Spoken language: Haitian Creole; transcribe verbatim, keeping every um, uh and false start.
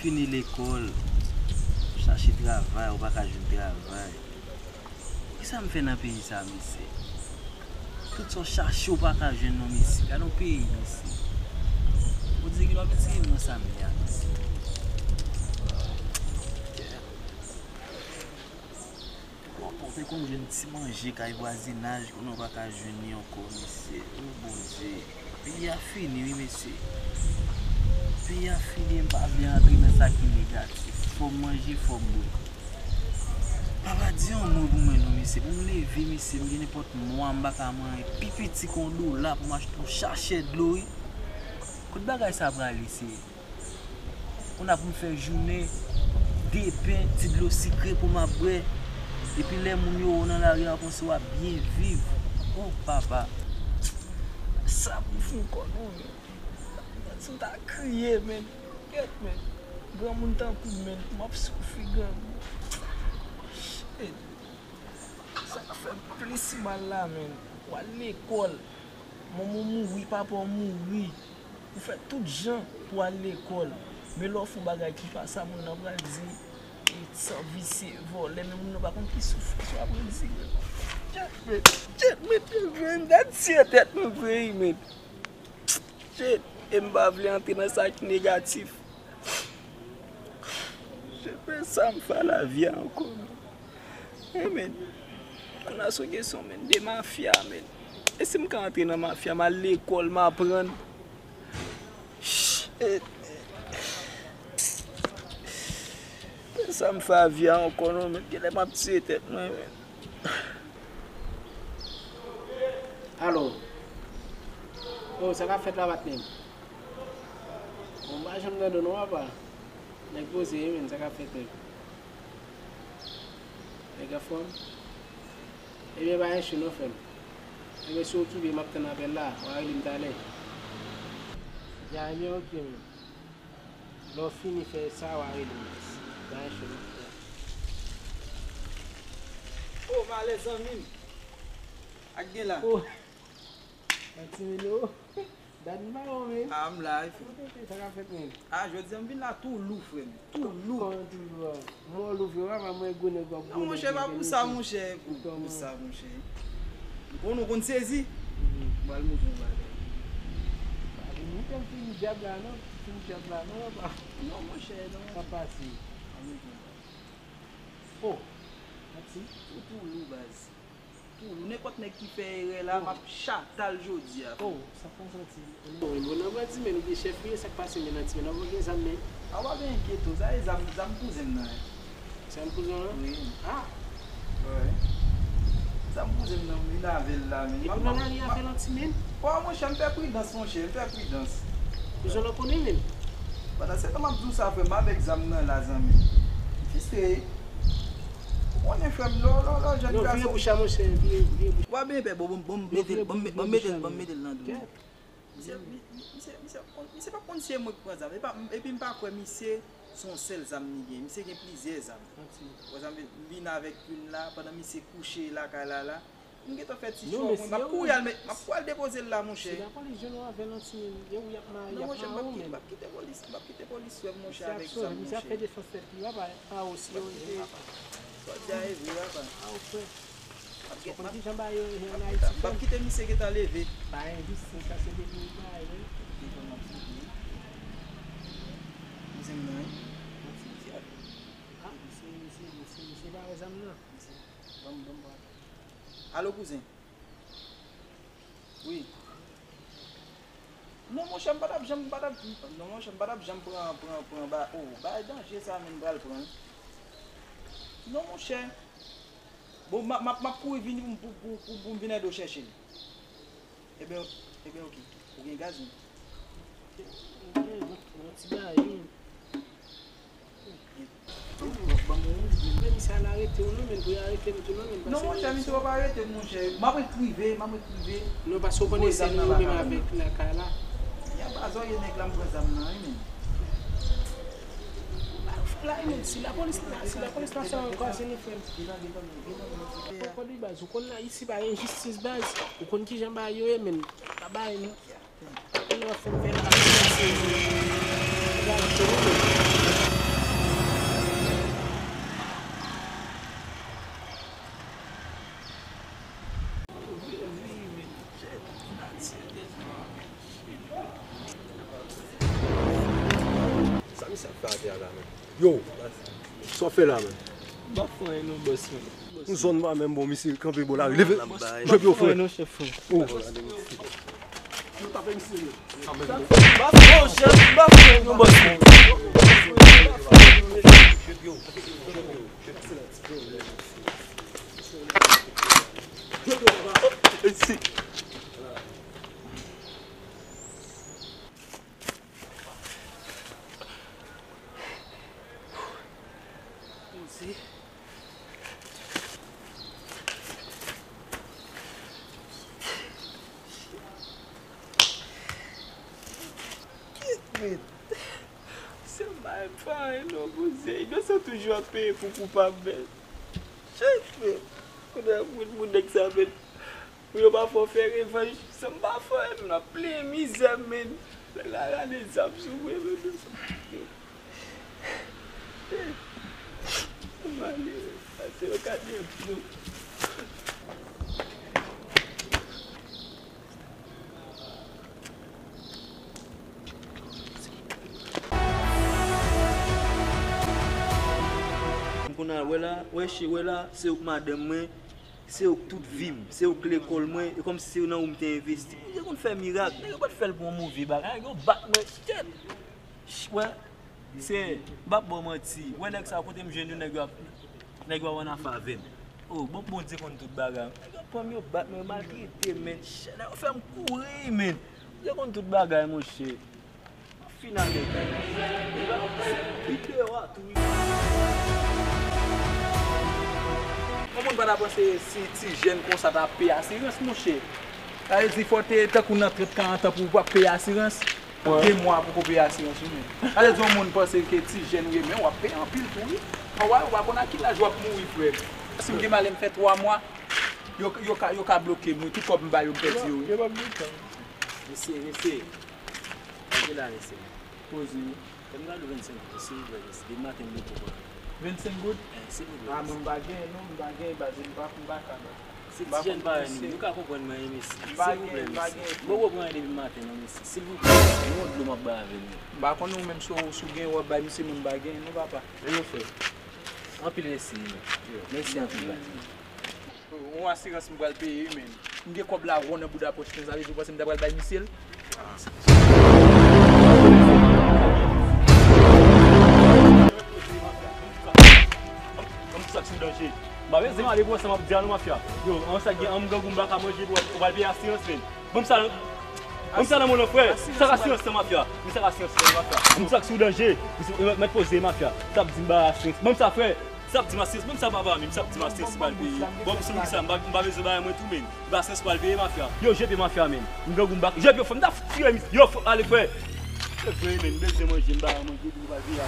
Fini lekòl, chache travay, ou pa ka jwenn travay. Kisa m fè nan peyi sa, mesye? Tout sa w chache, ou pa ka jwenn non, mesye. Gade yon peyi, mesye. Bondye ki lòt, mesye, nan sa m ye a, mesye. Bon, bon, te konn jwenn ti manje kay vwazinaj, kounye a w pa ka jwenn li ankò, mesye. O Bondye, peyi a fini, wi, mesye. Peyi a fini, m pa vle antre nan sa ki negatif. Fò m manje, fò m bwè. Papa, di yon mo pou mwen non, mesye. Pou m leve, mesye, m gen nenpòt mwa, m pa ka manyen. Pi piti ke yon dola pou m achte yon sachè dlo, wi. Kot bagay sa prale, se Kounye a pou m fè jounen, de pen, ti dlo sikre pou m ap bwè. Epi lè moun yo wè w nan lari a, yo panse w ap byen viv. O papa. Sa pou m fè ankò non, men. Si w ta kriye, men. Kèt, men. Granmoun tankou m, men. M ap soufri, granmoun. Shit. Sa k fè m plis mal la, men. W al lekòl. Manman w mouri, papa w mouri. Ou fè tout jan pou al lekòl. Men lè w fè yon bagay ki pa sa, moun nan pral di, e, san visye, vòlè, men moun nan pa konn ki soufrans w ap andire. Shit, men, shit, men, men, men, gad si tèt mwen vre, men. Shit, e m pa vle antre nan sa ki negatif. Shit, men sa m fè a lavi a ankò, men. Hey, men. Kounye a se yon kesyon, men, de mafya, men. E si m ka antre nan mafya, m al lekòl, m aprann. Shit. Sa m fè a vi a ankò non, men. Genlè m ap tiye tèt mwen, men. Alo. Oh, sa k ap fèt la, patnè m? Bon, m pa janm tande w non, papa. Nèg poze wi, men, sa k ap fèt menm? Nèg anfòm? Ebyen, pa gen chou non, frè m. Ebyen, si w okipe, m ap tann apèl la, w a rele m talè. Ya, ebyen, oke, men. Lè w fini fè sa, w a rele m. Pa gen chou non, frè m. Oh, malè zanmi m. Ak gen la. Oh. Yon ti milo. Dat m pa wè w, men. Ah, m la, wi, frè m. Kote w te, sa k ap fèt, men? Ah, jodi a m vin la tou lou, frè m. Tou lou. Kòman tou lou a? Mwen lou vre, papa, mwen gwo nèg w ap gwo nèg. Non, monchè, pa pou sa, monchè. Pou, pou sa, monchè. Ou konn, ou konn sezi? Mhm. M pral montre w yon bagay. Pa vin mete m fini djab la, non. Fini djab la, non, papa. Non, monchè, non. Sa pase. Pa montre w yon bagay. Oh, mèsi. Ou tou lou, baz. Tou, nenpòt nèg ki fè erè la, m ap chata l jodi a. Oh, sa fè m santi. Oh, men bon, nan bandi, men, ou gen chèf ou ye, sa k pase, men, nan ti, men, nan gen zam, men. A, w pa gen enkyete w, sa e zam, zam kouzen m nan, wi. Zam kouzen w lan? Wi. Ah. Wi. Zam kouzen m nan, m vin avè l la, men. Epi w nan lari avè l an ti, men? Bon, monchè, m fè pridans, monchè, m fè pridans. Kouzen w lan konnen, men? Pandan se tan m ap di w sa, frè m, avèk zam nan la, zanmi. M fistre. Ou konnen, frè m, lò, lò, lò, jèn gason. Non, vire bouch la, monchè, vire, vire bouch la. W ap byen pè, bon, bon, bon, mete l, bon, mete l, bon, mete l nan dlo. Misye, mi-, mi-, misye, misye, misye pa konn si e mwen ki pran zam. E pa, epi m pa kwè misye se yon sèl zam li gen. Misye gen plizyè zam. Ou wè sa m vle di? M vin avèk youn la, pandan misye kouche lakay la, la. M gentan fè ti cho mwen, m ap kouri al met, m ap kouri al depoze l la, monchè. Si lapolis jwenn ou avè l, anti, e ou y ap ma-, y ap mare w menm. Non, monchè, m p ap kite, m p ap kite polis, m p ap kite polis wè m, monchè, avèk zam, monchè. Misye ap fè defans tèt li, papa, pa ou, si yo rele, papa. Sa w di a e vre, papa. Pa ou, frè. Ou konn ki jan bagay yo ye an Ayiti, frè m? M p ap kite misye gentan leve. Pa enjistis, sa se depi ou ba yo. Kouzen m nan, wi. Anti, ah, misye, misye, misye, misye pa wè zam nan. Ban m, ban m pran. Alo, kouzen. Wi. Non, monchè, m pa t ap janm, m pa t ap, non, monchè, m pa t ap janm pran, pran, pran ba, oh, bagay danje sa, men m pral pran l. Non, monchè. Bon, m ap, m ap, m ap kouri vini pou, pou, pou, pou, pou m vin ede w chèche l. Ebyen, ebyen, oke. Ou gen gaz, wi? Yon, yon ti bagay, wi. Men misye al arete w non, men pou y arete m tou non, men. Non, monchè, misye p ap arete m, monchè. M ap ret rive, m ap ret rive. Non, paske w konnen se nou menm avèk lakay la. Ya, pa zòrye nèg la, m pran zam nan, wi, men. La, men, si lapolis la, si lapolis la sa ankò, se nou, frè m. Ou konn li, baz, ou konn la, isi pa gen jistis, baz. Ou konn ki jan bagay yo ye, men. Pa bagay, non. Kounye a w ap fè m fè la, se, se, se, se, se, se, se, se, se, se, se, Sa k fè atè a la, menm? Yo, sa w fè la, menm? M pa fè anyen non, bòs, menm. Yon zòn pa menm bon, misye kanpe bò lari. Leve, jwe pye w, frè. Anyen non, chèf, frè. Oh. M pa fè anyen non, bòs, menm. Poze. Kit, men. Se mal pa non, poze. Inosan toujou ap peye pou koupab, men. Shit, men. Kounye a, moun, moun nèg sa, men. Pou yo pa fè w fè revanj, sa m pa fè, m ap plenyen mizè, men. Nèg la rale zam sou mwen, men. Malere, pase yo ka depi yo. M konn al wè la, wè che, wè la, se ou k madanm mwen, se ou k tout vi m, se ou k lekòl mwen, e kòmsi se nan ou m te envesti. Bondye konn fè mirak, nèg yo pa t fè l pou yon move bagay, nèg yo bat mwen tèt. Ch-, wè, se, m p ap ba w manti, wè nèg sa yo, kote m jwenn yo, nèg yo ap, nèg yo ap annafè avè m. Oh, bon, Bondye konn tout bagay. Nèg yo pran m, yo bat mwen, yo maltrete m, men, ch-, nèg yo fè m kouri, men. Bondye konn tout bagay, monchè. Final de. Li deyò a tou wi. Yon moun pa ta panse si ti jèn konsa ta peye asirans, monchè. Sa vle di fò w te tankou nan trant, karant an pou w ap peye asirans. De mwa pou w peye asirans ou menm. Sa vle di yon moun panse ke ti jèn ou ye, men w ap peye anpil tou wi. Anwa, ou pa konn a ki laj w ap mouri, frè m. Si m gen malè m fè twa mwa, yo, yo ka, yo ka bloke m wi. Tout kòb m ba yo, m pèdi yo wi. Yo p ap bloke w. Mesye, mesye. Gade la, mesye. Poze. Fè m gade vennsenk goud, silvouplè, mesye. Depi maten m depi pran. Vennsenk goud? Eh, silvouplè, mesye. Ah, mwen m pa genyen non, m pa genyen, baz, m pa, m pa ka non. Se ti jèn parèy nou, nou ka konprann mwen, mesye. M pa genyen, m pa genyen. Silvouplè, mesye. Mwen poko pran anyen depi maten non, mesye. Silvouplè, yon dlo m ap bay avè nou. M pa konnen ou menm si w, si w genyen w ap bay misye, mwen m pa genyen non, papa. Men mon frè, anpil mèsi, men. Mèsi anpil, baz. Yon asirans m pral peye wi, men. M gen kòb la won nan bouda pòch mwen, sa vle di ou panse m ta pral bay misye l? Kòm sa k sou danje. M pa bezwen ale pou wè sa m ap di a non, mafya. Yo, an sa gen, an m grangou m pa ka manje, ou pral peye asirans, men. Ban m sa, ban m sa nan men w non, frè. Sa k asirans lan, mafya? Men sa k asirans lan, mafya? Ban m sa k sou danje. Mèt poze, mafya. Sa ap di m ba asirans. Ban m sa, frè. Sa ap di m asirans, ban m sa papa, men sa ap di m asirans pral peye. Bon, pou sou sa, m pa, m pa bezwen bagay mwen tou, men. M pa asirans pral peye, mafya. Yo, jepe mafya, men. M grangou m bak. Jepe yo, frè, m ta tire mis. Yo, frè, ale, frè. Se vre, men, m bezwen manje, m pa manje, m pral peye.